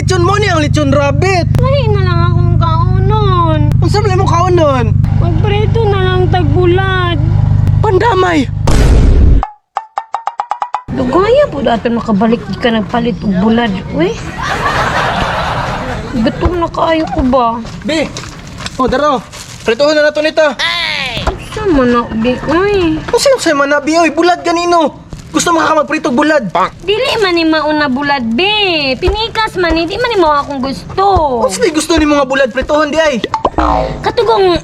Lechon mo ni ang lechon rabbit. Lahi na lang akong kaunon. Unsa man imong kaunon? Magprito na lang tagbulad. Pandamay. Dugaya po dati makabalik di ka nagpalit og bulad. Uy. Gutom na kaayo ko ba? Bi. Oh, daro. Prituhon na nato nito. Sama na, bi. Uy. Unsa yung sa man bi oy, bulad ganino. Gusto mo ka magprito og bulad? Dili man ni mauna bulad, be. Pinikas man ni, di man ni mao akong gusto. Unsa di gusto nimo nga bulad prituhon di ay? Katugong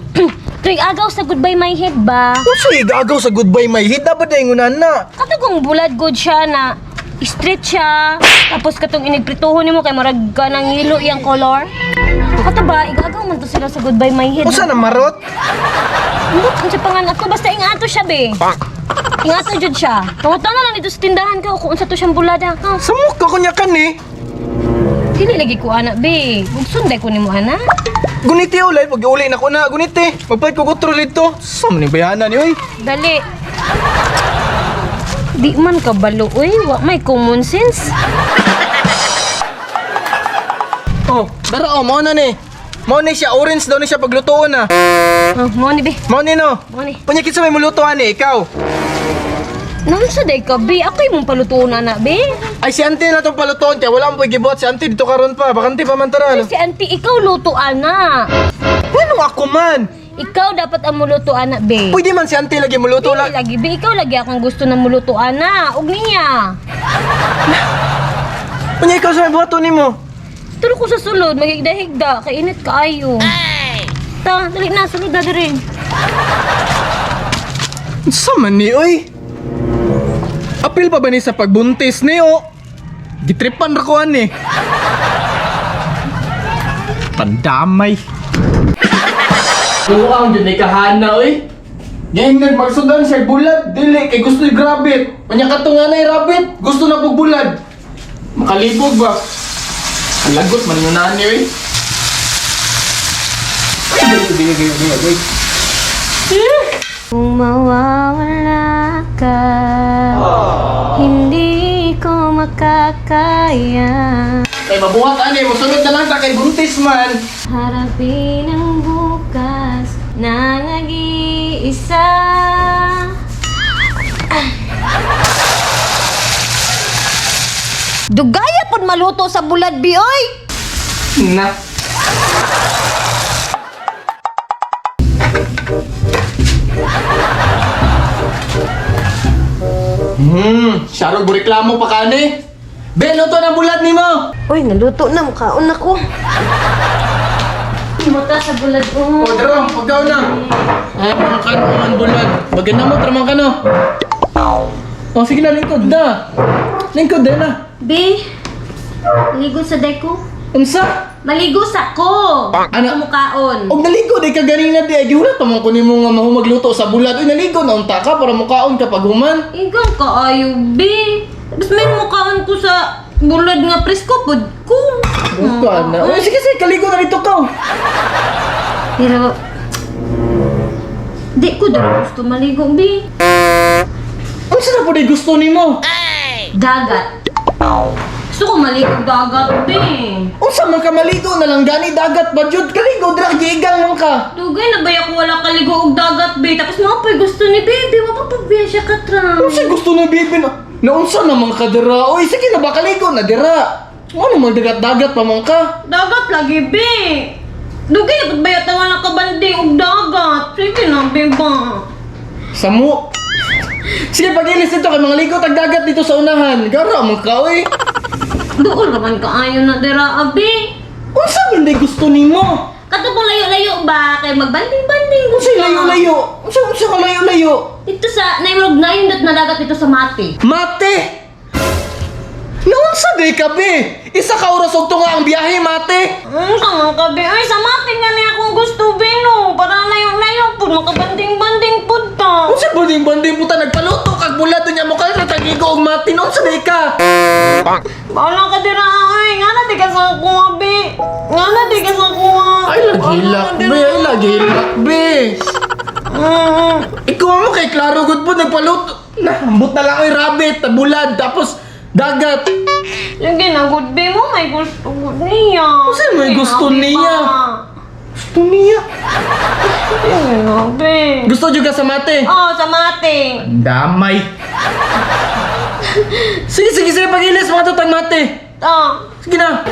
tuig agaw sa Goodbye My Head ba? Unsa igagaw sa Goodbye My Head dapat ay ngunan na. Katugong bulad good siya na straight siya. Tapos katong inigprituhon nimo kay murag ka ng hilo iyang color. Kato ba, igagaw man to sila sa Goodbye My Head. Unsa na marot? Ambot unsa pa nga ato basta ingato siya be. Ingato jud siya. Pangutan na lang dito sa tindahan ko kung unsa to siyang bulada ka. Samok ka kunya kan eh. Dili lagi ko ana be. Ug sunday ko nimo ana. Guniti ulay pag uli na ko na guniti. Magpalit ko kutro dito. Sa man ni bayana ni oy. Dali. Di man kabalo oy, wa may common sense. Oh, dara oh, mao na ni. Mao ni siya orange daw ni siya paglutoon na. Oh, mo ni be. Mao ni no. Mo ni. Unya kinsa may muluto ani ikaw? Naunsa day ka be? Ako imong palutoon ana be. Ay si auntie na tong palutoon kay wala mo gibuhat si auntie dito karon pa. Bakante pa man tara. no? Si auntie ikaw luto ana. Ano ako man? Ikaw dapat ang muluto ana be. Pwede man si auntie lagi muluto Dili lang. lagi be, ikaw lagi akong gusto na muluto ana. Ug niya. Unya ikaw sa may buhaton nimo. Turo ko sa sulod, maghigda-higda, kay init kaayo. Ta, dali na, sulod na diri. Unsa man ni oy? Apil pa ba ni sa pagbuntis ni o? Gitripan ra ko ani. Pandamay. Tuang jud ni kahana oy. Ngayon magsudan siya bulad, dili kay gusto yung rabbit. Unya kato nga na rabbit, gusto na pug bulad. Makalibog ba? Ang lagot man yun nani oy. Ay, ay, ay, ay, ay, ay. Kung mawawala ka, hindi ko makakaya. Kay mabuhat ani, mosunod na lang ta kay buntis man. Harapin ang bukas na nag-iisa. Dugaya pod maluto sa bulad bi oy. Na. Sharog mo reklamo pa kani. Ben, luto na bulat nimo. Uy, naluto na mukaon na ko. Mata sa bulad oh. O, daro, pagkaw na. Ay, mga kano man bulat. Maganda mo, tramang kano. O, sige na, lingkod na. Lingkod na na. Be, maligo sa deko. Unsa? Maligo sa ko. Ano? Mukaon. Og naligo di ka ganina di ay gihulat pa man ko nimo nga mahumagluto sa bulat. Uy, naligo na unta ka para mukaon ka pag human. Ikaw kaayo, be. Tapos may mukaon ko sa bulad nga presko pod ko. Buka na. Uy, sige sige, kaligo na dito ka. Pero di ko daw gusto maligo, be. Unsa na po di gusto nimo? Dagat. Gusto ko maligo dagat, be. Unsa man ka maligo na lang gani dagat ba jud kaligo dira giigang man ka. Dugay na ba ako wala kaligo og dagat, be? Tapos mga po'y gusto ni baby. Wa pa pa siya katrang. Unsa gusto ni bibi na? Naunsa naman ka dira? Uy, sige na ba kaligo na dira. Ano man dagat dagat pa man ka? Dagat lagi, be. Dugay na pud bayat na wala ka banding og dagat. Sige na, be ba? Samu. Sige, pagilis dito kay mga ligo tag dagat dito sa unahan. Gara man ka oy. Duol ra man kaayo na dira, abi. Unsa man di gusto nimo? Kato pong layo-layo ba kay magbanding-banding Unsa layo-layo? Unsa unsa ka layo-layo? Dito sa naimrog na indot na dagat dito sa Mati. Mate! Naunsa di ka be? Isa ka oras og tunga ang biyahe, mate. Ang sa ka be? Ay, sa Mati nga niya akong gusto be no. Para layo-layo pud makabanding-banding pud ta. Unsa banding-banding puta nagpaluto kag bulad niya mo kay tagigo og mate. Naunsa di ka? Bahala ka dira ay. Nga na di ka sa kuha be. Nga na di ka sa kuha. Ay lagi hilak be, ay lagi hilak be. Ikaw mo kay klaro gud po nagpaluto. Na, ambot na lang oy rabbit, bulad tapos dagat. Lagi na, good be mo, may gusto gud niya. Unsa may gusto Sige na, niya? ba? Gusto niya. Sige na, be. Gusto juga sa mate. Oh, sa mate. Damay. Sige, sige, sige, pag-ilis, mga tutang mate. Oh. Sige na.